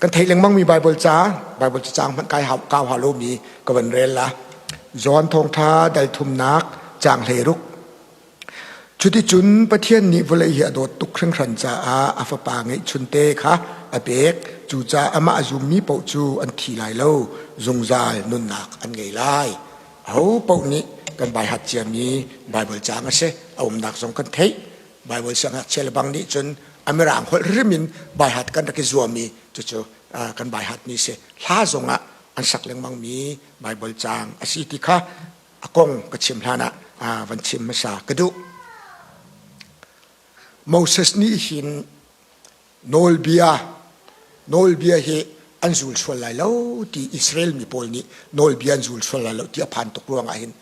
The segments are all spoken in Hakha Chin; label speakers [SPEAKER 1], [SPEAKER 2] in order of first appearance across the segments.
[SPEAKER 1] Kan theih lengmangmi Bible ca, Bible cacang hmanh kai kau ha lomi ka van rel la. John thawngtha dal thumnak caang 16. Cuticun Pathian nih vawlei hi a dawt tuk hringhran caah a fapa ngeihchunte kha a pek. Cucaah amah a zummi paoh cu an thi lai lo, zungzal nunnak an ngei lai. Aho paoh nih kan baihat ciami Baibal caang a si. A umnak zong kan theih. Baibal siangngakchia le bang nih cun a mirang holh hrim in baihat kan rak i zuam i cucu kan baihatmi si. Hla zong ah an sak lengmangmi Baibal caang a si ti kha a kong ka chim hlan ah van chim hmasa ka duh. Moses nih hin nawlbia nawlbia hi an zul sual lai lo ti Israel mi pawl nih nawlbia an zul sual lai lo ti a phan tuk ruangah hin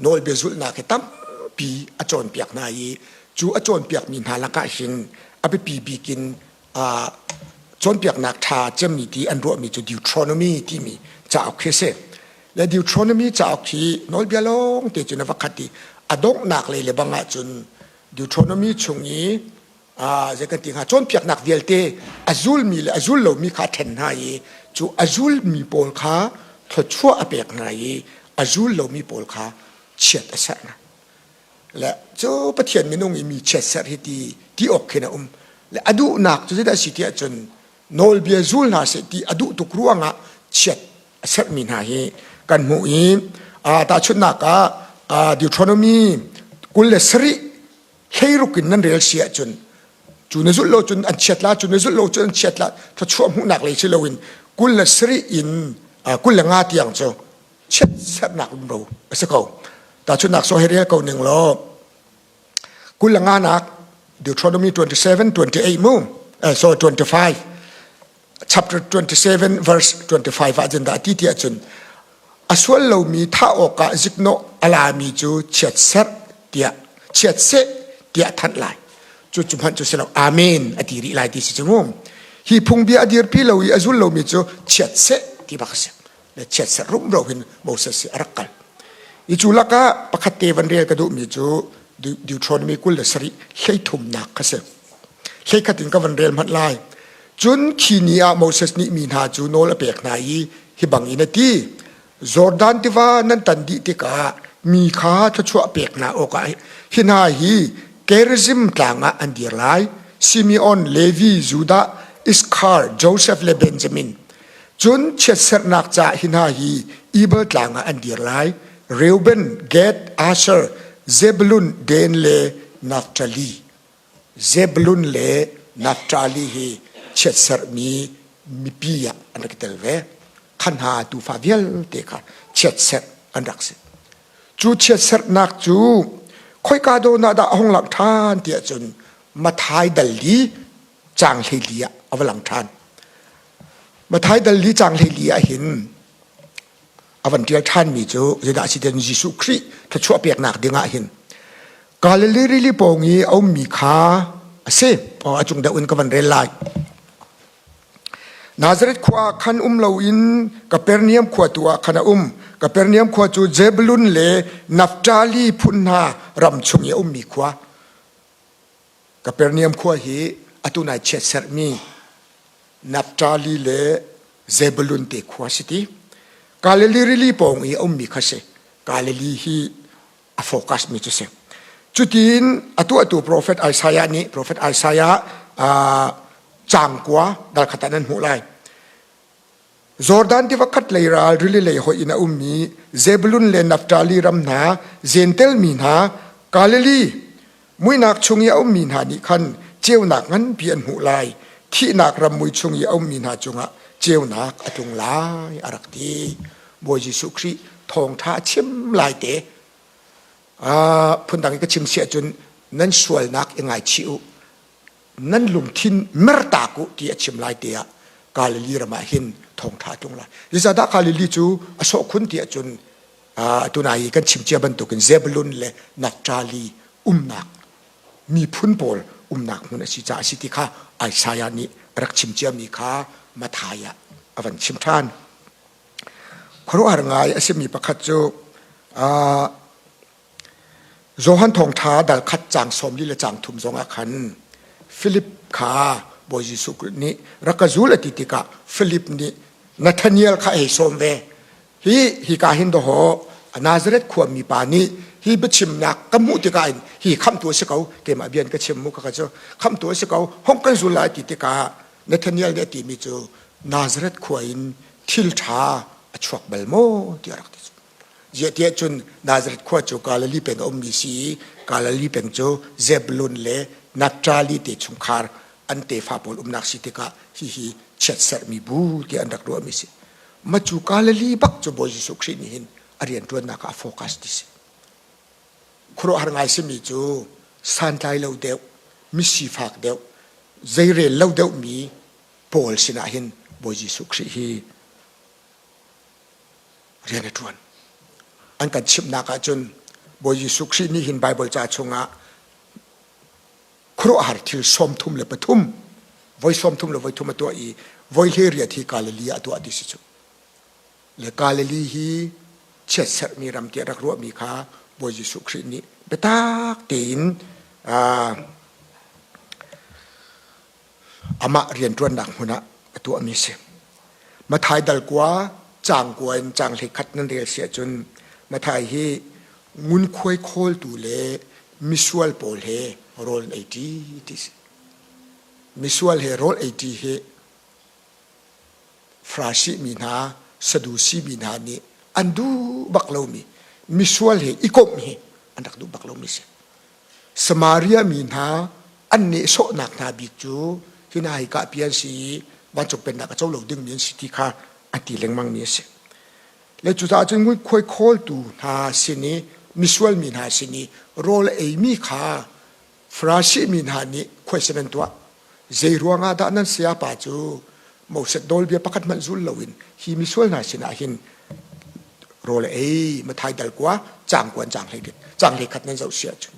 [SPEAKER 1] nawlbia zulhnak hi tampi a cawnpiak hna i cu a cawnpiakmi hna lakah hin a biapi bik in cawnpiaknak ṭha cemmi ti an ruahmi cu Deuteronomy timi cauk khi a si. Le Deuteronomy cauk hi nawlbia lawng te cun a va khat i a donghnak lei le bang ahcun Deuteronomy chung i zei kan ti hnga cawnpiaknak vialte a zulmi le a zul lomi kha a ṭhen hna i cu a zulmi pawl kha thluachuah a pek hna i a zul lomi pawl kha chiat a serh hna. Le cu Pathian minung i mi chiatserh hi ti ti awk khin a um. Le a duhnak cu zeidah a si ti ahcun nawlbia zul hna seh ti a duh tuk ruangah chiat a serhmi hna hi kan hmuh i tahchunhnak ah Deuteronomy 27 hleiruk in nan rel si ahcun cu na zulh lo cun an chiat la cu na zulh lo cun an chiat la thluachuah hmuhnak lei si loin 27 in 25 tiang cu chiatserhnak rumro a si ko. Tahchunhnak so hei rel ko ning law 25 nak Deuteronomy 27 28 mu so 25 chapter 27 verse 25 ah cun dah ti ti ahcun a sual lomi thah awkah ziknawh a lami cu chiatserh tiah chiatseh tiah thanh lai cu cu hmanh cu si lo amen a ti rih lai ti si cu mu hi phungbia a dirpi lo i a zul lomi cu chiatseh ti bak a si le chiatserh rumro hin Moses hi a rak kal. I cu lakah pakhat te van rel ka duhmi cu Deuteronomy 27 hleithumnak kha si. Hleikhat in ka van rel hmanh lai. Cun khi ni ah Moses nih mi hna cu nawl a pek hna i hi bang in a ti. Jordan tiva nan tan dih tikah mi kha thluachuah pek hna awkah hi hna hi Gerizim tlang ah an dir lai. Simeon, Levi, Judah, Iskhar, Joseph le Benjamin. Cun chiatserhnak ca hi hna hi Ebal tlang ah an dir lai, Reuben, Gad, Asher, Zebulun, Dan le Naphtali. Zebulun le Naphtali hi chiatserhmi mipi ah an rak i tel ve. Kha hna tufa vialte kha chiatserh an rak si. Cu chiatserhnak cu khoika dawn ah dah a hung langh ṭhan tiah cun Mathai dal li caang 14 ah a va lang ṭhan. Mathai dal li caang 14 ah hin a van ṭial ṭhanmi cu zeidah a si tiah Jesuh Khrih thluachuah peknak ding ah hin Galilee rili pawng i a ummi kha a si. A cung deuh in ka van rel lai. Nazareth khua ah khan um loin Kapernaum khua tu ah khan a um. Kapernaum khua cu Zebulun le Naphtali phun hna ram chung i a ummi khua. Kapernaum khua hi atu nai chiatserhmi Naphtali le Zebulun te khua si ti. Galilee rili pawng i a ummi kha si. Galilee hi a focus mi cu si. Cutin a tuahtu profet Isaiah nih profet Isaiah caang kua dal khat ah nan hmuh lai. Jordan tiva khat lei ral rili lei hoih in a ummi Zebulun le Naftali ram hna, Gentel mi hna, Galilee muihnak chung i a ummi hna nih khan ceunak nganpi an hmuh lai. Thihnak ram mui chung i a ummi hna cungah ceunak a tlung lai, a rak ti. Bawi Jesuh Khrih thawngṭha a chim lai te. Phundang i ka chim si ahcun nan sualnak i ngaichih u. Nan lungthin mertak u ti a chim lai te ah Galilee ram ah hin thawngṭha a tlung lai. Zeicahdah Galilee cu a sawh khun ti ahcun tunai i kan chim cia bantukin Zebulun le Naphtali umnak miphun pawl umnak hmun a si caah a si ti kha Isaiah nih a rak chim ciami kha Matthai ah a van chim ṭhan. Khuaruahhar ngai a simi pakhat cu Johan Thawngṭha dal khat caang 40 le caang thum zongah khan Filip kha Bawi Jesuh Khrih nih rak ka zul a ti tikah Philip nih Nathaniel kha a hei sawm ve. Hi hika hin dawhaw Nazareth khuami pa nih hi biachimnak ka hmuh tikah in hi khamhtu a si ko keimah bian ka chim mu ka cu khamhtu a si ko hong kan zul lai ti tikah Nathaniel nih a timi cu Nazareth khua in thil ṭha a chuak bal maw tiah a rak ti. Ziah tiah cun Nazareth khua cu Galilee peng a ummi si i Galilee peng cu Zebulun le Naphtali te chungkhar an tefa pawl umnak si tikah hihi chiatserhmi bu tiah an rak ruahmi si. Ma cu Galilee bak cu Bawi Jesuh Khrih nih hin a rianṭuannak ah a focus ti si. Khuaruahhar ngai simi cu santlai lo deuh, misifak deuh, zeirel lo deuhmi pawl sinah hin Bawi Jesuh Khrih hi rian a ṭuan. An kan chimhnak ahcun Bawi Jesuh Khrih nih hin Baibal ca chungah khuaruahhar thil 33 voi 33 a tuah i voi 18 hi Galilee ah a tuah ti si cu. Le Galilee hi chiatserhmi ram tiah rak ruahmi kha Bawi Jesuh Khrih nih biatak tein amah rianṭuannak hmun ah a tuahmi a si. Mathai dal kua caang kua in caang 11 nan rel si ahcun Mathai hi ngunkhuai khawltu le misual pawl he rawl an eiṭi ti si. Misual he rawl eiṭi hi Farasi mi hna, Sadusi mi hna nih an duh bak lomi misual he i komh hi an rak duh bak lomi si. Samaria mi hna an nehsawhnak hna bik cu hi hna hi kahpi an si i vancung pennak a co lo dingmi an si ti kha a ti lengmangmi a si. Le cucaah cun ngunkhuai khawltu hna sin i misual mi hna sin i rawl a eimi kha Farasi mi hna nih khuaisan an tuah. Zei ruangah dah nan sayapa cu Moses nawlbia pakhat hmanh zul loin hi misual hna sinah hin rawl a ei Mathai dal kua caang kuan caang hlei caang hlei khat nan zoh si ahcun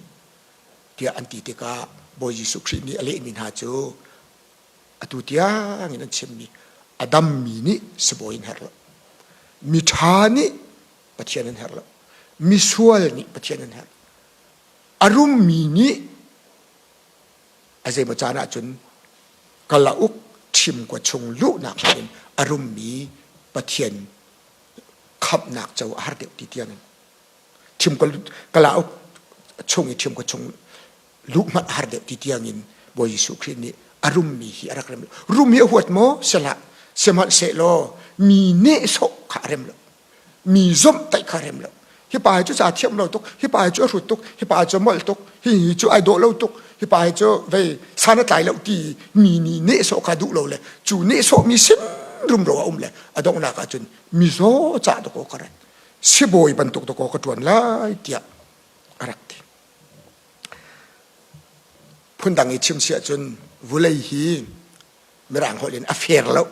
[SPEAKER 1] tiah an ti tikah Bawi Jesuh Khrih nih a lehmi hna cu atu tiang in an chimmi a dammi nih sibawi an herh lo miṭha nih Pathian an herh lo misual nih Pathian an herh a rummi nih a zeimaw caan ahcun kalauk ṭhimkua chung luhnak in a rummi Pathian khamhnak co a har deuh ti tiang in ṭhimkua kalauk chung i ṭhimkua chung luh hmanh a har deuh ti tiang in Bawi Jesuh Khrih nih a rummi hi a rak rem lo. Rum hi a huat maw? Sihlah. Sihmanhsehlaw mi nehsawh kha a rem lo. Mi zomhtaih kha rem lo. Hi pa hi cu ca thiam lo tuk, hi pa hi cu a hrut tuk, hi pa hi cu a molh tuk, hi hi cu ai dawh lo tuk, hi pa hi cu vei san a tlai lo ti mi nih nehsawh kha duh lo le cu nehsawh mi sin rumro a um le a donghnak ahcun mizaw ca dawkaw ka rat sibawi bantuk dawkaw ka ṭuan lai tiah a rak ti. Phundang i chim si ahcun vulei hi Mirang holh in a fair lo.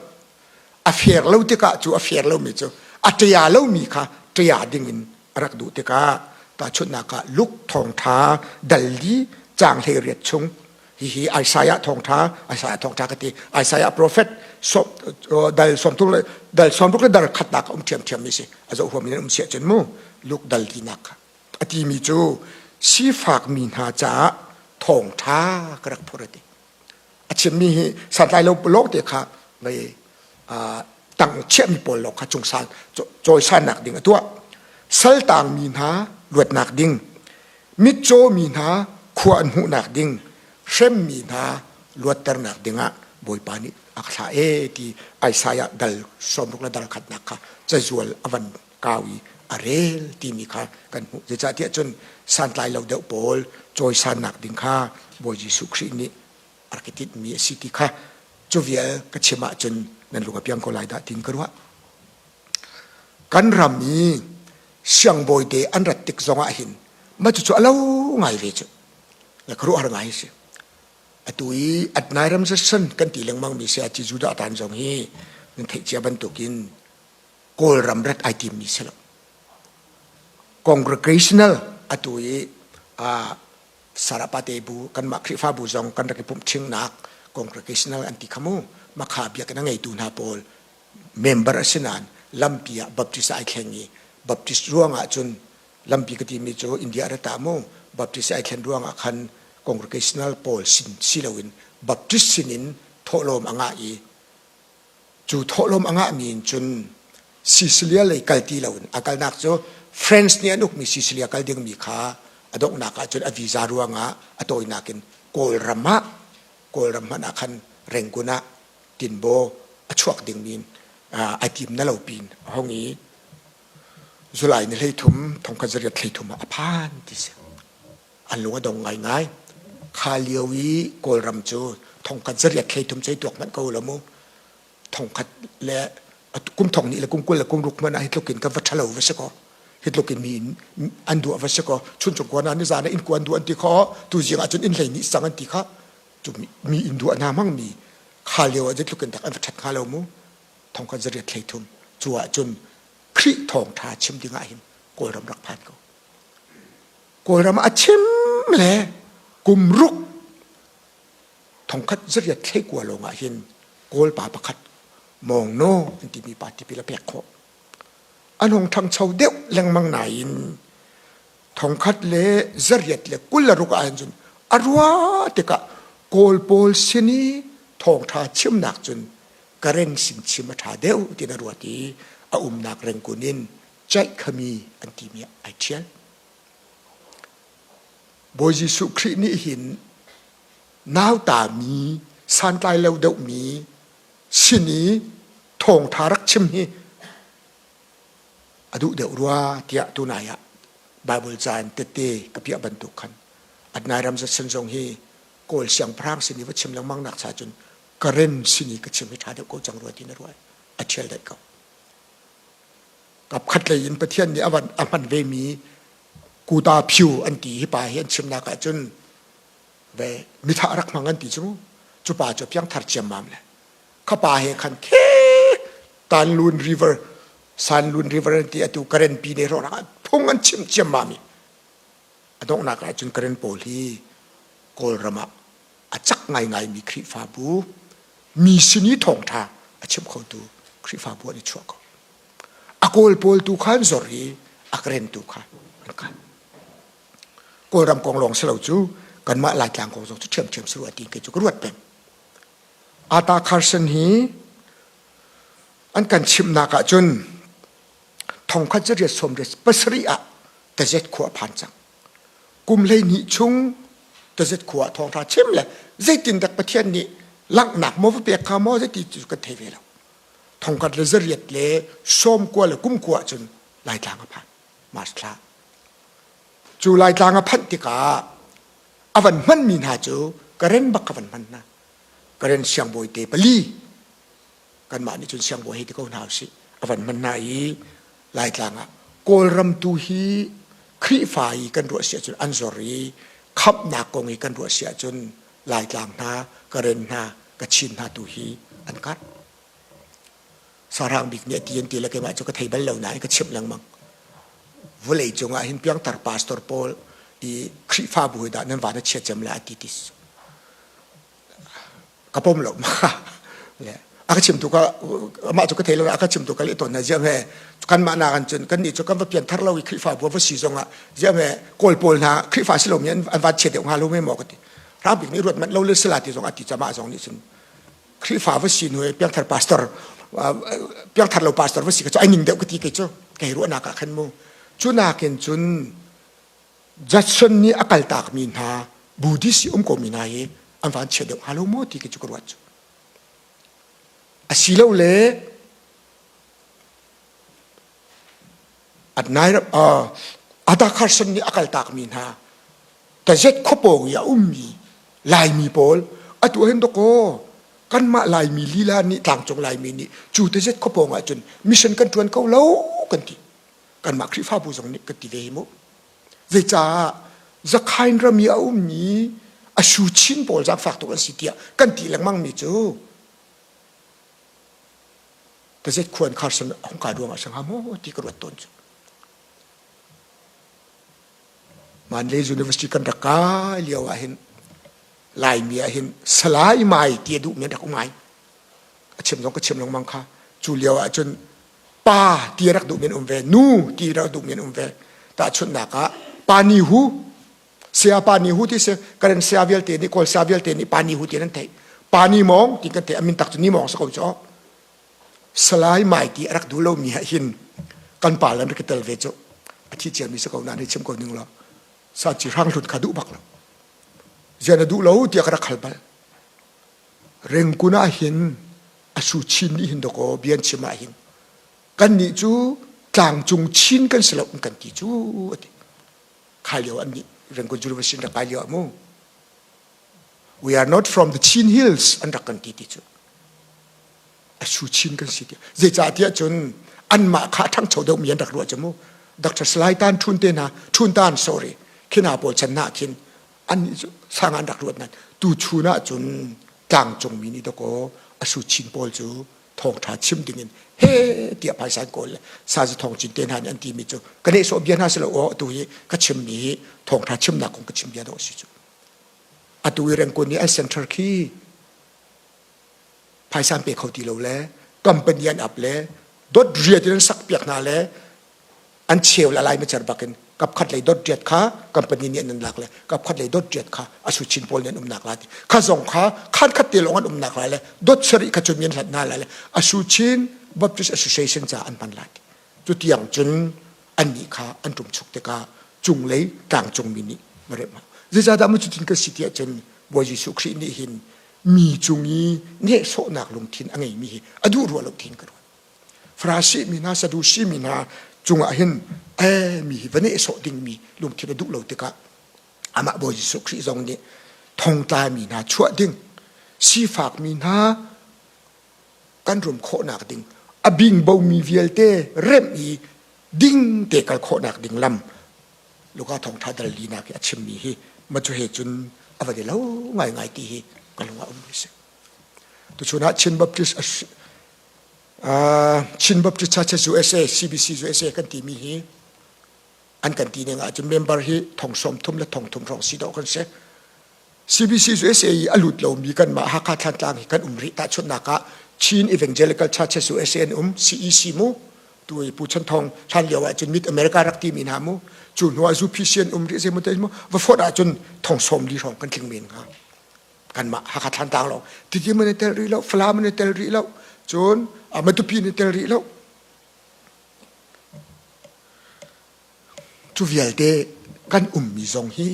[SPEAKER 1] A fair lo tikah cu a fair lomi cu a ṭia lomi kha ṭia ding in a rak duh tikah tahchunhnak ah Luke thawngṭha dal li caang 18 chung hihi Isaiah thawngṭha Isaiah thawngṭha ka ti Isaiah prophet dal 30 le dal 60 le dal khatnak a um ṭhiamṭhiam mi si a zoh huam in um siah cun mu Luke dal linak kha a timi cu sifak mi hna caah thawngṭha ka rak phur a ti a chimmi hi santlai lo lawng te kha vei tang chiahmi pawl lawng kha cungsan cawisannak ding a tuah saltang mi hna luatnak ding mitcaw mi hna khua an hmuhnak ding hremmi hna luatternak dingah Bawipa nih a thlah e ti Isaiah dal 60 le dal khatnak kha cazual a van kau i a rel timi kha kan hmuh. Zeicahtiah cun santlai lo deuh pawl cawisannak ding kha Bawi Jesuh Khrih nih a rak i tinhmi a si ti kha cu vial ka chim ahcun nan lung a piang ko lai dah tiin ka ruah. Kan ram i siangbawi te an rat tik zongah hin mah cucu a lo ngai ve cu. Le khuaruahhar ngai a si. Atu i Adnairam Jason kan ti lengmang mi si a Judah tan zong hi nan theih cia bantukin Kawlram rat ai timmi si lo. Congregational atu i Sarapate bu kanmah Khrihfabu zong kan rak i pumh ṭhingnak congregational an ti kha mu makha biakinn a ngeitu hna pawl member a si nain lampi ah Baptist ai thleng i Baptist ruangah cun lampi ka timi cu India ra ta mu Baptist ai thlen ruangah khan congregational pawl sin si loin Baptist sinin. thawhlawm a ngah i cu thawhlawm a ngahmi in cun Sicilia lei kal ti loin a kalnak cu France nih an ukmi Sicilia kal dingmi kha a donghnak ah cun a visa ruangah a tawinak in Kawlram ah Kawlram hmanh ah khan Rangoon ah tinbaw a chuak dingmi ai tim na lo pin a hong i July ni 13 1933 ah a phan ti si. An lung a dong ngaingai. Kha lio i Kawlram cu thongkhat zariat 33 cei tuak hmanh ko lo mu. Thongkhat le kum thong nih le kum 20 le kum ruk hmanh ah hi tluk in ka va ṭhalo va si kaw hi tluk in mi an duah va si kaw chuncung kuan ah nizan ah inn kuan duh an ti kho tu zing ah cun inn hlei nih sang an ti kha cu mi inn duah hna hmang mi kha lio ah zeitluk in dak an va ṭhat hnga lo mu thongkhat zariat 33 cu ah cun Khrih thawngṭha chim ding ah hin Kawlram rak phan ko. Kawlram a chim le kum ruk thongkhat zariat 29 lawng ah hin Kawl pa pakhat Mawng Naw an timi pa tipil a pek khawh. An hung ṭhangcho deuh lengmang nain thongkhat le zariat le 26 ah hin cun a rua tikah Kawl pawl sin i thawngṭha chimnak cun Karen sin chim a ṭha deuh tiin a ruat i a umnak Rangoon in Caihkhami an timi ah ai ṭhial. Bawi Jesuh Khrih nih hin nautami santlai lo deuhmi sin i thawngṭha rak chim hi a duh deuh rua tiah tunai ah Baibal ca in tette ka piah bantuk khan Adnai ram zatsen zong hi Kawl siangpahrang sin i va chim lengmang nak cha cun Karen sin i ka chim hi ṭha deuh ko cang rua ti na ruah a ṭhial daih ko. Kap khat lei in Pathian nih a van a hman ve mi Kuta Phyu an ti hi pa hi an chimnak ah cun ve mithah rak hmang an ti cu cu pa cu piangthar ciammam le kha pa he khan the Tanlun River Sanlun River an ti atu Karen pi ne ro rak phung an chim ciammam i a donghnak ah cun Karen pawl hi Kawlram ah a cak ngaingaimi Khrihfabu mi sin i thawngṭha a chim khotu Khrihfabu an i chuah ko. A Kawl pawl tu kha an zor i a Karen tu kha an kal. Kawlram kong lawng si lo cu kanmah Laitlang kong zong cu ṭhiamṭhiam si rua ti kei cu ka ruat peng. Ata Carson hi an kan chimhnak ah cun thongkhat zariat sawmriat pasarih ah tazet khua a phan cang. Kum 12 chung tazet khua ah thawngṭha chim le zeitindak Pathian nih langhnak maw va pek kha maw zeiti cu kan thei ve lo. Thongkhat le zariat le sawmkua le kumkua cun Laitlang a phan. March thla. Cu Laitlang a phanh tikah a van hmanmi hna cu Karen bak ka van hman hna. Karen siangbawi te pali kanmah nih cun siangbawi hei ti ko hna usih a van hman hna i Laitlang ah Kawlram tu hi Khrihfa i kan ruah si ahcun an zor i khamhnak kong i kan ruah si ahcun Laitlang hna Karen hna Kachin hna tu hi an karh. Sahrang bik nih a ti an ti le keimah cu ka thei bal lo nain ka chimh lengmang. Vawlei cungah hin piangthar pastor pawl i Khrihfabu hi dah nan van a chia cem le a ti ti ka pom lo ma le a ka chim tu ka amah cu ka thei lo a ka chim tu ka leh tawn na ziam he kanmah na kan cun kan nih cu kan va pian thar lo i Khrihfabu va si zongah ziam he kawl pawl hna Khrihfa si lomi an van chia deuh hnga lo me maw ka ti rang bik nih ruat manh lo le sila ti zong a ti camah zong nih cun Khrihfa va si hnu piangthar pastor piangthar lo pastor va si ka cu ai ning deuh ka ti kei cu kei ruahnak ah khan mu cu nakin cun Judson nih a kaltak mi hna Buddhist i um ko mi hna hi an van chia deuh hnga lo maw ti khi cu ka ruat cu asilole Ada Carson nih a kaltak mi hna tazet khuapawng i a ummi Laimi pawl atu hin dawkaw kanmah Laimi lila nih tlangcung Laimi nih cu tazet khuapawng ah cun mission kan ṭuan ko lo kan ti kanmah Khrihfabu zong nih kan ti ve hi mu zeicah Zakhain ram i a ummi a su chin pawl zaangfak tuk an si tiah kan ti lengmang mi cu tazet khuan Carson hong kai ruangah si hnga maw ti ka ruat tawn cu Mandalay University kan rak kai lio ah hin Laimi ah hin Salai Mai ti a duhmi an rak um ngai. A chim zong ka chim lengmang kha. Cu lio ah cun pa ti a rak duhmi an um ve, nu ti a rak duhmi an um ve. Tahchunhnak ah pa ni hu, saya pa ni hu ti si, Karen saya vialte nih, Kawl saya vialte nih pa ni hu ti an theih. Pa Ni Mawng ti kan te amin tak cu Ni Mawng sa ko cu. Salai Mai ti a rak duh lomi ah hin kan pa lan rak tel ve cu. A thi ciami si ko na ni chim ko ning law. Sa ci hrang hlut kha duh bak lo. Zian a duh lo tiah ka rak hal bal. Rengkun ah hin a su chin nih hin dakaw bian chim ah hin kan nih cu tlangcung chin kan si lo kan ti cu ati. Khai lio an nih Rengkun University rak kai lio ah mu. We are not from the Chin Hills an rak kan ti ti cu. A su chin kan si ti. Zeicahtiah cun anmah kha ṭhangcho deuhmi an rak ruah cu mu. Dr. Salai Tan Thun te hna, Thun Tan sorry, khina pawl chan na khin an nih cu sang an rak ruat nan. Tu chun ah cun tlangcung mi nih dakaw a su chin pawl cu thawngṭha chim dingin he tiah phaisa an kawl le sazi thawng cin te hna nih an timi cu ka nehsawh bia hna si lo aw atu hi ka chimmi hi thawngṭha chimnak kong ka chim bia dawh a si cu. Atu i Rangoon i an center khi phaisa an pe kho ti lo le company an ap le dot riat in an sak piak hna le an cheu la lai macer bakin kap khat lei dot riat kha company nih an an lak le kap khat lei dot riat kha asu chin pawl nih an umnak la ti kha zong kha khan khat te lawng an umnak la le dot sarih kha cun an hlat hna la le asu chin Baptist Association ca an hman la ti cu tiang cun annih kha an ṭum chuk tikah cunglei tlangcungmi nih va remh hau. Zeicahdah mu cutin kan si tiah cun Bawi Jesuh Khrih nih hin mi cung i nehsawhnak lungthin a ngeimi hi a duh rua lo tiin ka ruat. Farasi mi hna, Sadusi mi hna cungah hin eh mi hi va nehsawh dingmi lungthin a duh lo tikah amah Bawi Jesuh Khrih zong nih thongtlami hna chuah ding, sifakmi hna kan rum khawhnak ding a bingbomi vialte remh i ding te kal khawhnak ding lam Luka thawngṭha dal linak i a chimmi hi ma cu he cun a va di lo ngaingai ti hi ka lung ah um mi si. Tuchun ah Chin Baptist Chin Baptist Churches USA CBC USA kan timi hi an kan ti ning ahcun member hi thong sawm thum le thong thum hrawng si dawh kan si. CBC USA i a lut lomi kanmah Hakha Thlantlang hi kan um rih. Tahchunhnak ah Chin Evangelical Churches USA an um, CEC mu. Tu i Pu Chan Thawng hlan lio ahcun Mid America rak timi hna mu. Cu hnu ah UPC an um rih zei mu te mu. Va fawt ahcun thong sawm li hrawng kan tling men hnga. Kanmah Hakha Thlantlang lawng. Tidim an i tel rih lo, Falam an i tel rih lo, cun Matupi an i tel rih lo. Cu vialte kan ummi zong hi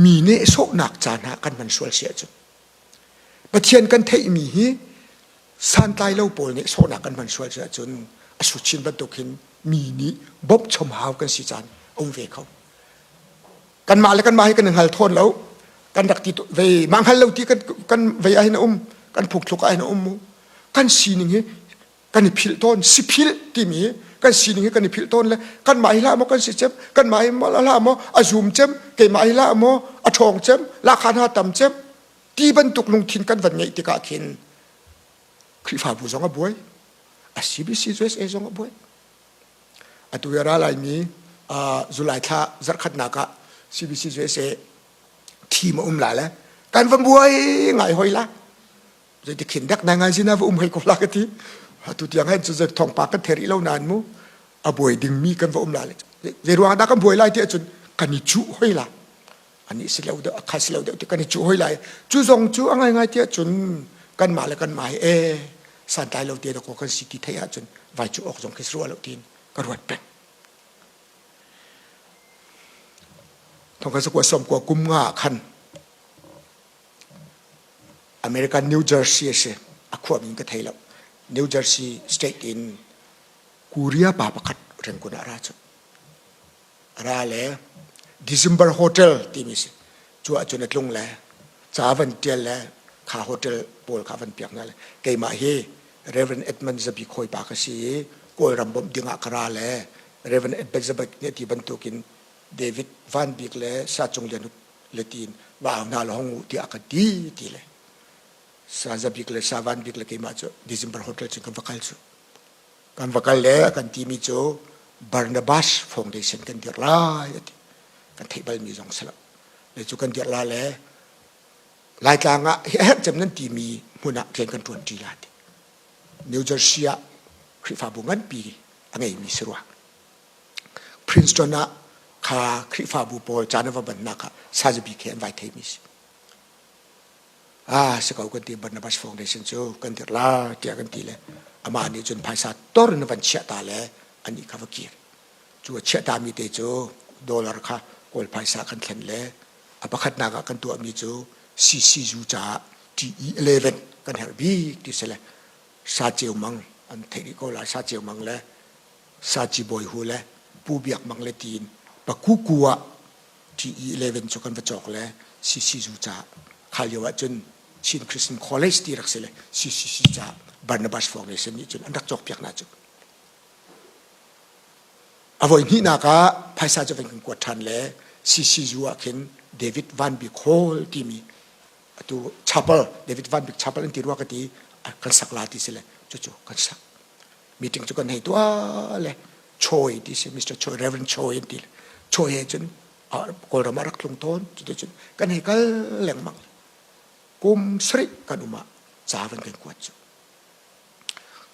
[SPEAKER 1] mi nehsawhnak caan ah kan hman sual si ahcun Pathian kan theihmi hi santlai lo pawl nehsawhnak kan hman sual si ahcun a su chin bantuk hin mi nih bawmh chom hau kan si caan a um ve kho. Kanmah le kanmah hi kan i hngal thawn lo. Kan rak ti ve mah hngal lo ti kan kan vei ah hin a um kan phungthluk ah hin a um mu. Kan sining hi kan i philh tawn si philh timi kan sining hi kan i philh tawn le kanmah hi hlah maw kan si cem kanmah hi hlah maw a zum cem keimah hi hlah maw a ṭhawng cem lahkhah hna tam cem ti bantuk lungthin kan van ngeih tikah khin Khrihfabu zong a buai a CBC USA zong a buai atu i ra laimi July thla zarkhatnak ah CBC USA thim a um la le kan van buai ngai hoi la Zeiti khin dek nai ngai zina va um hei ko la ka ti. Atu tiang hen cu zei thawngpang kan thei rih lo nain mu a buai dingmi kan va um la le zei ruang dah kan buai lai ti ahcun kan i cuh hoi la. Ani si lo deuh akha si lo deuh ti kan i cuh hoi lai. Cu zong cu a ngaingai ti ahcun kanmah le kanmah hi e santlai lo te dakaw kan si ti theih ahcun vai cu awk zong khi si rua lo tiin ka ruat peng. Thongka zakua som kua kum nga khan American New Jersey a si. A khua min ka thei lo. New Jersey state in Korea pa pakhat Rangoon ah a ra cu. A ra le December Hotel timi si. Cu ahcun a tlung le ca van tial le kha hotel pawl kha van piak hna le keimah hi Reverend Edmund Zabi Khawi pa ka si i Kawlram bawmh ding ah ka ra le Reverend Edmund Zabi nih ti bantukin David Van Bik le Sa Cung Lian le tiin va au hna la hong u tiah ka ti ti le sa zabik le sa van bik le keimah cu December hotel cun kan va kal cu kan va kal le a kan timi cu Barnabas Foundation kan dirh lai ati kan theih balmi zong si lo le cu kan dirh la le Laitlang ah hi a herh cem nan timi hmun ah rian kan ṭuan ṭi la ti New Jersey ah Khrihfabu nganpi a ngeimi si rua Princeton ah kha Khrihfabu pawl caan a va bannak ah Sazabi khi an vai theimi si. Ah si ko kan ti Barnabas Foundation cu kan dirh la tiah kan ti le amah nih cun phaisa tor in van chiah ta le anih kha va kir. Cu a chiah ta mi te cu dollar kha kawl phaisa kan thlen le a pakhatnak ah kan tuahmi cu CCU caah TE11 kan herh bik ti si le Sa Ceu Mang an theih rih ko lai Sa Ceu Mang le Sa Ci Bawi Hu le Pu Biak Mang le tiin Pakuku ah TE11 cu kan va cawk le CCU caah kha lio ah cun Chin Christian College ti rak si le CCC caah Barnabas Foundation nih cun an rak cawk piak hna cu. A voi hnihnak ah phaisa cu van kan kuat ṭhan le CCU ah khin David Van Bik Hall timi atu chapel David Van Bik Chapel an ti rua ka ti kan sak la ti si le cucu kan sak. Meeting cu kan hei tuah le Choi ti si Mr. Choi Reverend Choi an ti le Choi he cun Kawlram ah rak tlung tawn cuticun kan hei kal lengmang kum sarih kan um ah ca van kan kuat cu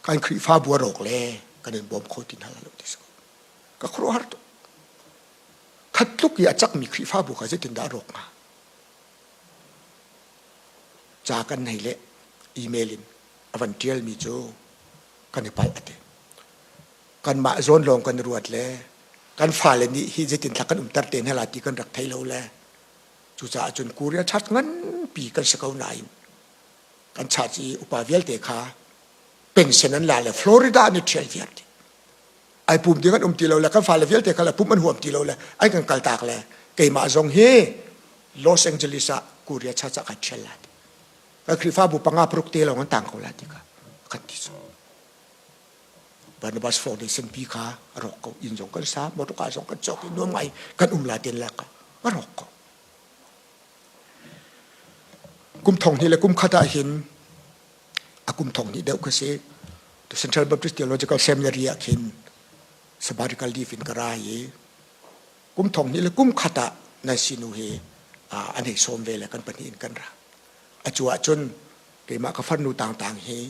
[SPEAKER 1] kan Khrihfabu a rawk le kan in bawm kho ti hna lo ti si ko ka khuaruahhar tuk khat tluk i a cakmi Khrihfabu kha zeitindah a rawk hnga ca kan nei le email in a van ṭialmi cu kan i palh a ti kanmah zawn lawng kan i ruat le kan fale nih hi zeitin thla kan umter te hna la ti kan rak thei lo le cucaah cun Korea church nganpi kan si ko nain kan church i upa vialte kha pension an la le Florida an i ṭhial viar ti ai pum ding an um ti lo le kan fale vialte kha le pum an huam ti lo le ai kan kaltak le keimah zong hi Los Angeles ah Korea church ah kai ṭhial la ti kan Khrihfabu panga paruk te lawng an tang ko la ti kha kan ti cu Barnabas Foundation pi kha a rawk ko inn zong kan sa motor zong kan cawk i nuam ngai kan um la ten la ka a rawk ko kum thong hnih le kum khat ah hin a kum thong hnih deuh kha si to Central Baptist Theological Seminary ah khin sabbatical leave in ka ra i kum thong hnih le kum khat ah nan sinu hi an hei sawm ve le kan pahnih in kan ra a cu ahcun keimah ka farnu tangtang hi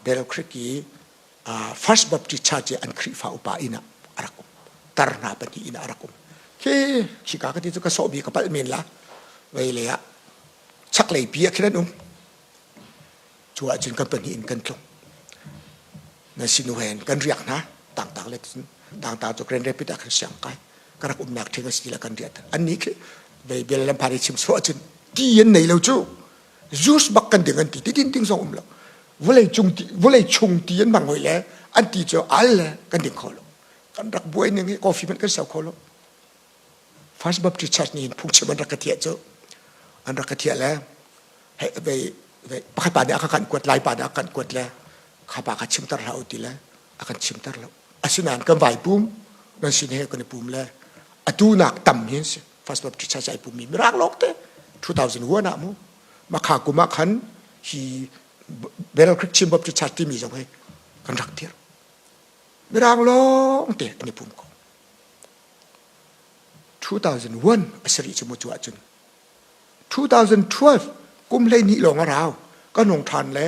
[SPEAKER 1] Battle Creek i First Baptist Church i an Khrihfa upa inn ah a rak um tar hna pahnih inn ah a rak um khi khika ka ti cu ka sawhmi ka palh men la vei lei ah chaklei pi ah khin an um cu ahcun kan pahnih in kan tlung na sinu hen kan riak hna tangtang le tangtang cu Grand Rapids ah khan siang kai ka rak umnak thing a si la kan riat an nih khi vei bel lam phari chim so ahcun ti an nei lo cu Zeus bak kan ding an ti ti din ding zong um lo vawlei cung ti vawlei chung ti an hmang hoi le an ti cu al le kan ding kho lo kan rak buai ning hi coffee hmanh kan ser kho lo First Baptist Church nih phungchim an rak ka thiah cu an rak ka thiah le hei vei vei pakhat pa nih a ka kan kuat lai pa nih a kan kuat le kha pa kha chimter hlah u ti le a kan chimter lo asinain kan vai pum nan sin he kan i pum le atu nak tam hi si First Baptist Church ai pummi mirang lawng te 2001 ah mu makha kum ah khan hi Battle Creek Chin Baptist Church timi zong hi kan rak dir mirang lawng te an i pum ko 2001 a sari cu mu cu ahcun 2012 kum hleihnih lawng a rau kan hung ṭhan le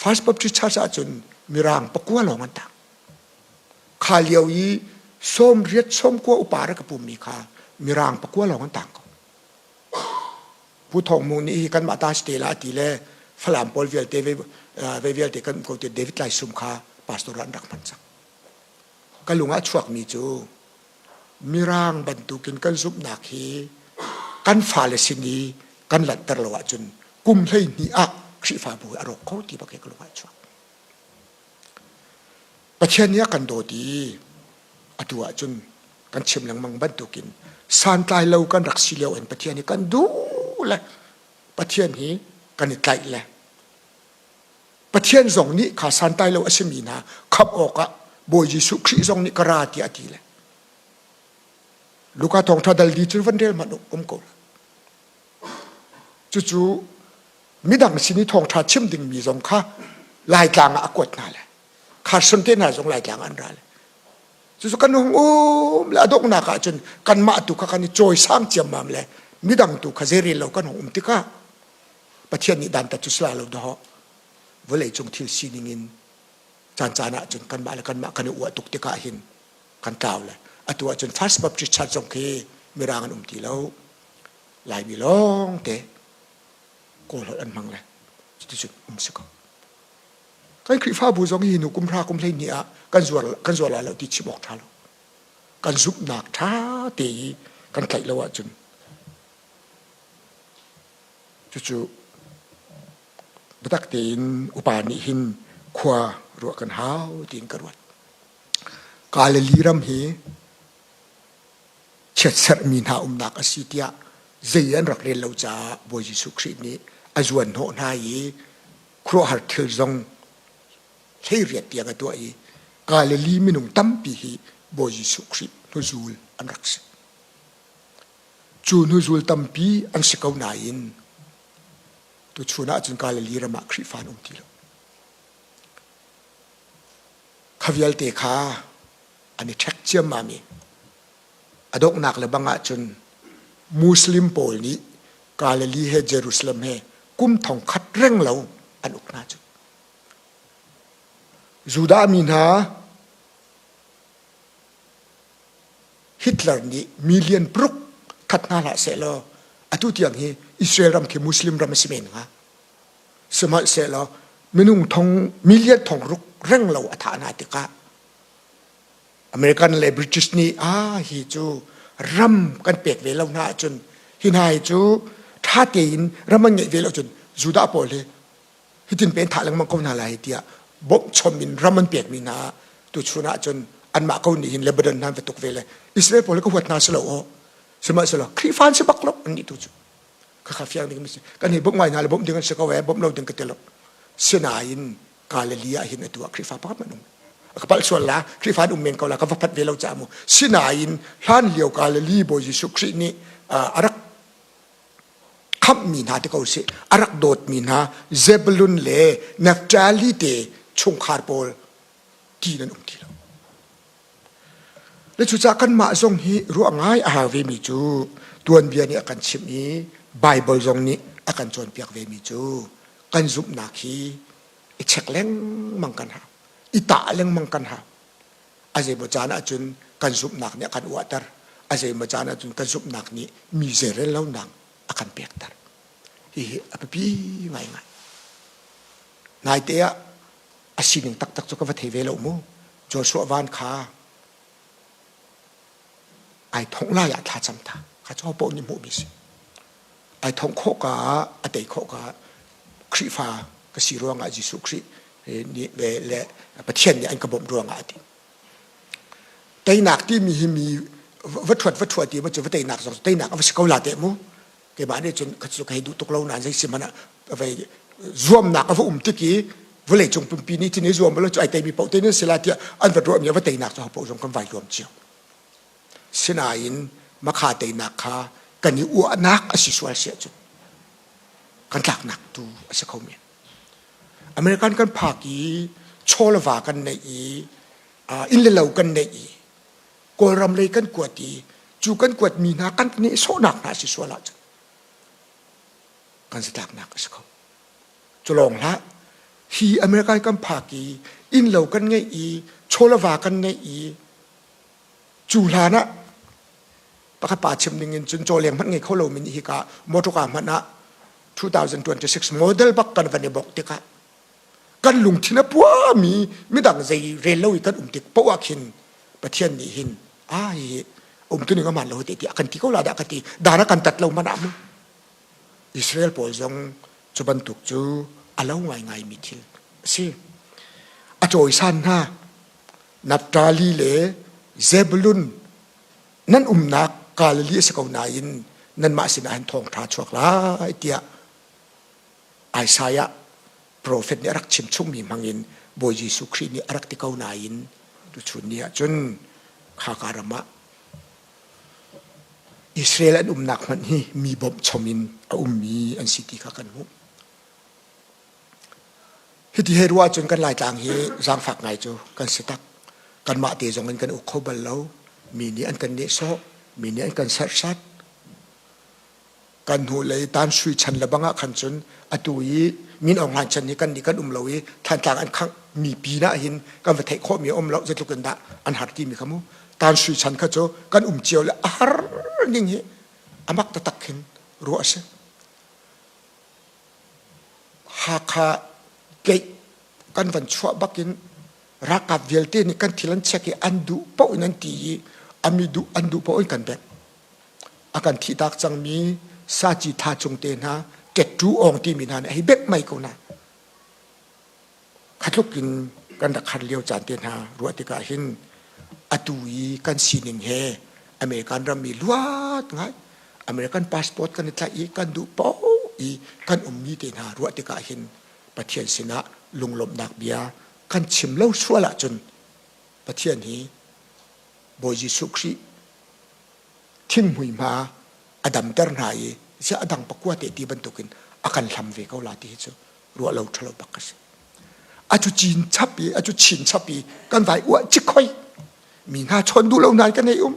[SPEAKER 1] First Baptist Church ahcun mirang pakua lawng an tang Kha lio i sawmriat sawmkua upa rak ka pummi kha mirang pakua lawng an tang ko. Pu Thawng Mung nih hi kanmah ta si te la ti le Falam pawl vialte ve vialte kan ko te David Lai Sum kha pastor ah an rak hman cang. Ka lung ah chuakmi cu mirang bantukin kan zumhnak hi kan fale sin i kan lanhter lo ahcun kum 12 ah Khrihfabu a rawk kho ti bak hi ka lung ah chuak. Pathian nih a kan dawt i atu ahcun kan chim lengmang bantukin santlai lo kan rak si lio in Pathian hi kan duh le Pathian hi kan i tlaih le Pathian zong nih kha santlai lo a simi hna khamh awkah Bawi Jesuh Khrih zong nih ka ra tiah a ti le Luka thawngṭha dal di cu van rel hmanh um ko la. Cucu midang sin i thawngṭha chim dingmi zong kha Laitlang ah a kuat hna le Carson te hna zong Laitlang ah an ra le cucu kan hung um le a donghnak ah cun kanmah tu kha kan i cawisang ciammam le midang tu kha zeirel lo kan hung um tikah Pathian nih dantat cu sila lo dawh vawlei cung thil sining in caan caan ah cun kanmah le kanmah kan i uah tuk tikah hin kan tlau le atu ah cun First Baptist Church zong khi mirang an um ti lo Laimi lawng te. Kawl holh an hmang le cuticun um si ko. Kan Khrihfabu zong hi nu kum hra kum 12 ah kan zuar kan zuar lai lo ti chim awk ṭha lo. Kan zumhnak ṭha te i kan tlaih lo ahcun cucu biatak tein upa nih hin khua ruah kan hau tiin ka ruat. Galilee ram hi chiatserhmi hna umnak a si tiah zei an rak rel lo caah Bawi Jesuh Khrih nih a zuanhnawh hna i khuaruahhar thil zong 18 tiang a tuah i Galilee minung tampi hi Bawi Jesuh Khrih hnuzul an rak si. Cu hnuzul tampi an si ko nain tuchun ah cun Galilee ram ah Khrihfa an um ti lo. Kha vialte kha an i ṭhek ciammam i a donghnak le bang ahcun Muslim pawl nih Galilee he Jerusalem he kum thong khat reng lo an uk hna cu. Judah mi hna Hitler nih million paruk that hna hlah sehlaw atu tiang hi Israel ram khi Muslim ram a si men hnga. Sihmanhsehlaw minung thong million thong ruk reng lo a thah hna tikah American le British nih ah hi cu ram kan pek ve lo hna ahcun hi hna hi cu ṭha tein ram an ngeih ve lo cun Judah pawl hi hitin pen thah lengmang ko hna lai tiah bawmh chom in ram an pekmi hna tuchun ahcun anmah ko nih hin Lebanon hna an va tuk ve le Israel pawl hi ka huat hna si lo aw sihmanhsehlaw Khrihfa an si bak lo annih tu cu khakha fiang ding si kan hi bawmh ngai hna le bawmh ding an si ko e bawmh lo ding ka ti lo sinain Galilee ah hin atu ah Khrihfa pakhat man um ka palh sual la Khrihfa an um men ko la ka va phat ve lo ca mu sinain hlan lio Galilee Bawi Jesuh Khrih nih a rak khamhmi hna ti ko si a rak dawtmi hna Zebulun le Naphtali te chungkhar pawl ti nan um ti lo Le cucaah kanmah zong hi ruah ngai a hau vemi cu tuanbia nih a kan chimh i Baibal zong nih a kan cawnpiak vemi cu kan zumhnak hi i check lengmang kan hau, i tah lengmang kan hau. A zeimaw caan ahcun kan zumhnak nih a kan uahter, a zeimaw caan ahcun kan zumhnak nih mi zeirel lonak a kan pekter. Hihi a biapi ngaingai. Naite ah a sining taktak cu ka va thei ve lo mu. Joshua Van kha ai thongh lai ah thlacam ta kha cu paoh nih hmuhmi si ai thongh khawh ka a tei khawh ka Khrihfa ka si ruangah Jesuh Khrih nih le, le Pathian nih an ka bawmh ruangah a ti teinak timi hi mi va thuat va thuat ti ma cu va teinak zong teinak a va si ko la teh mu keimah nih cun ka cu ka hei duh tuk lo nain zei si hmanh ah vei zuamnak a va um tik i vawlei cung pumpi nih cun i zuam lo cu ai teimi paoh te nan si la tiah an va ruahmi a va teinak cu ho zong kan vai zuam cio sinain makha teinak kha kan i uahnak a si sual si ahcun kan tlaknak tu a si kho men American kan phak i chawlva kan neih i inn le lo kan neih i Kawlram lei kan kuat i cu kan kuatmi hna kan nehsawhnak hna si sual ahcun kan zatlaknak a si kho. Cu lawng hlah, hi America kan phak i innlo kan ngeih i chawlava kan ngeih i cu hlan ah pakhat pa chim ning in cun cawleng hmanh ngei kho lomi nih hika motor car hmanh ah 2026 model bak kan van i bok tikah kan lungthin a puami midang zei rel lo i kan um tik poah ah khin Pathian nih hin a hi um tu ning aman lo te ti kan ti ko la dah ka ti dana kan tat lo man ah mu Israel pawl zong cu bantuk cu a lo ngai ngai mi thil a si a cawisan hna Naphtali le Zebulun nan umnak Galilee a si ko nain nanmah sinah hin thawngṭha chuak lai tiah Isaiah profet nih a rak chimchungmi hmangin Bawi Jesuh Khrih nih a rak ti ko nain tuchun ni ah cun khaka ram ah Israel an umnak hmanh hi mi bawmh chom in a ummi an si ti kha kan hmuh. Hiti he ruah cun kan Laitlang hi zaangfak ngai cu kan si tak. Kanmah te zong in kan uk kho bal lo. Mi nih an kan nehsawh, mi nih an kan serhsat. Kan hnulei tan sui chan le bang ah khan cun atu i Min Aung Hlaing chan hi kan nih kan um lo i Thantlang an khangh mi pin ah hin kan va theih khawh mi a um lo zeitluk in dah an har timi kha mu tan sui chan kha cu kan um cio le a har ning hi a mak taktak khin ruah a si. Hakha gate kan van chuah bakin ralkap vialte nih kan thil an check i an duh paoh in an ti i ami duh an duh paoh in kan bek. A kan thihtak cangmi saci tha cung te hna ṭetṭu awng timi hna nih a hei bek mai ko na. Khatluk in kan rak har lio caan te hna ruah tikah hin atu i kan sining he American rammi luat ngai American passport kan i tlaih i kan duh paoh i kan ummi te hna ruah tikah hin Pathian sinah lunglawmhnak bia kan chim lo sual ahcun Pathian hi Bawi Jesuh Khrih thinghmui hma a damter hna i ziah a dang pakua te ti bantukin a kan hlam ve ko la ti hi cu ruah lo ṭhalo bak ka si. A cu cin chap i a cu chin chap i kan vai uah cik khoi mi hna chawn duh lo nain kan hei um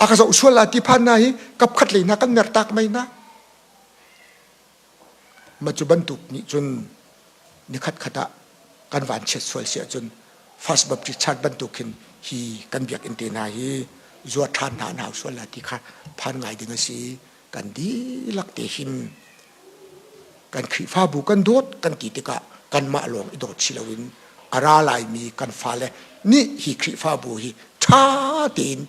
[SPEAKER 1] a ka zoh sual la ti phan na hi kap khat lei hna kan mer tak mei na ma cu bantuk nih cun nikhat khat ah kan van chiat sual si ahcun First Baptist Church bantuk hin hi kan biakinn te hna hi zuar ṭhan hna an hau sual la ti kha phan ngai ding a si. Kan dihlak te hin kan Khrihfabu kan dawt kan ti tikah kanmah lawng i dawt si loin a ra laimi kan fale nih hi Khrihfabu hi ṭha tein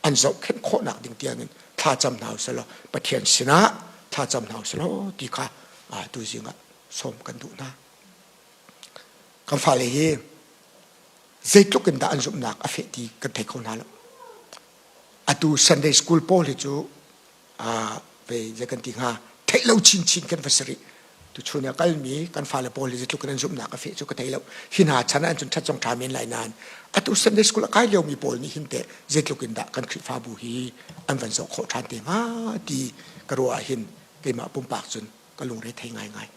[SPEAKER 1] an zohkhenh khawhnak ding tiangin thlacam hna usih Pathian sinah thlacam hna usih law ti kha tuzing ah sawm kan duh hna. Kan fale hi zeitluk in dah an zumhnak a feh ti kan thei kho hna lo. Atu Sunday school pawl hi cu ve zei kan ti hnga theih lo chinchin kan va si rih. Tuchun ah kalmi kan fale pawl hi zeitluk in an zumhnak a feh cu ka thei lo. Hi hna chan ah cun ṭhat zong ṭha men lai nain atu Sunday school a kai liomi pawl nih hin teh zeitluk in dah kan Khrihfabu hi an van zoh khawh ṭhan te hnga ti ka ruah ah hin keimah pumpak cun ka lungre thei ngaingai.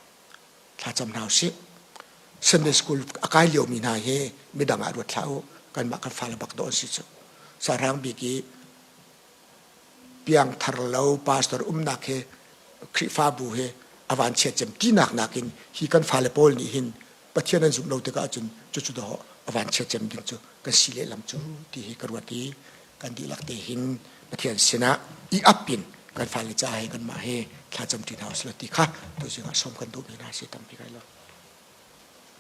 [SPEAKER 1] Thlacam hna usih. Sunday school a kai liomi hna hi midang ah ruat hlah u. Kanmah kan fale bak dawh an si cu. Sahrang bik i piangthar lo pastor umnak he Khrihfabu he a van chiat cem tinak nakin hi kan fale pawl nih hin Pathian an zumh lo tikah cun cucu dawh a van chiat cem ding cu kan si lehlam cu ti hi ka ruat i kan dihlak te hin Pathian sinah i ap in kan fale ca he kanmah he thlacam ṭi hna usih ti kha tuzing ah sawm kan duhmi hna si tampi kai lo.